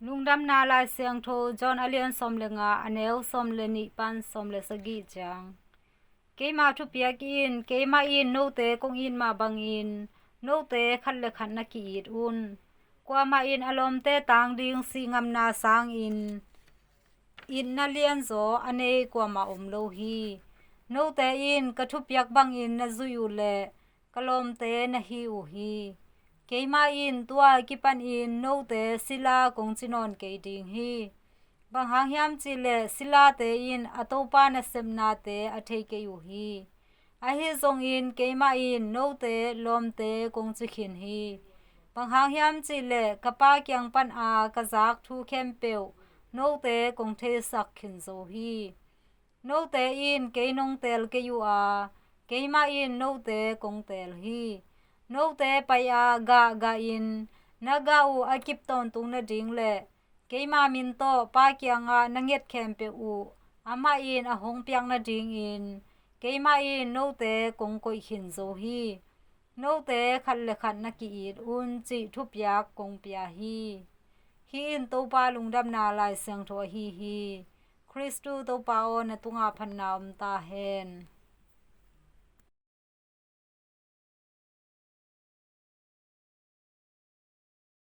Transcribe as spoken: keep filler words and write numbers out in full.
Lungdamna Lai Siangtho John a lian sawm le nga, a neu sawm le nih pan sawm le sagih ciang. Keima thupiak in, keimah in note kong it mah bangin note khat le khat na ki-it un. Kuamah in a lawmte tang ding sih ngamna sangin itna lianzaw a nei kuamah om lo hi. Note in ka thupiak bangin na zuih uh leh ka lawmte na hi uh hi. Keimah in tua kipanin note sila kong ci nawn kei ding hi. Bang hang hiam cihleh silate in a Topa nasepnate a thei kei uh hi. Ahi zongin keimah in note lawmte kong ci khin hi. Bang hang hiam cihleh ka Pa kiang pana ka zak thu khempeuh note kong theisak khin zo hi. Note in kei nong teel kei uh a, keimah in note kong teel hi. Note pai-a gah gahin na gah uh a kip tawntung nading le keima min tawh Pa kiangah na nget khempeuh uh amah in a hong piak nadingin keimah in note kong koih khin zo hi. Note khat le khat na ki-it un cih thupiak kong pia hi. Hih in Topa lungdamna Lai Siangtho ahi hi. Khristu Topa aw, na tungah phatna om ta hen.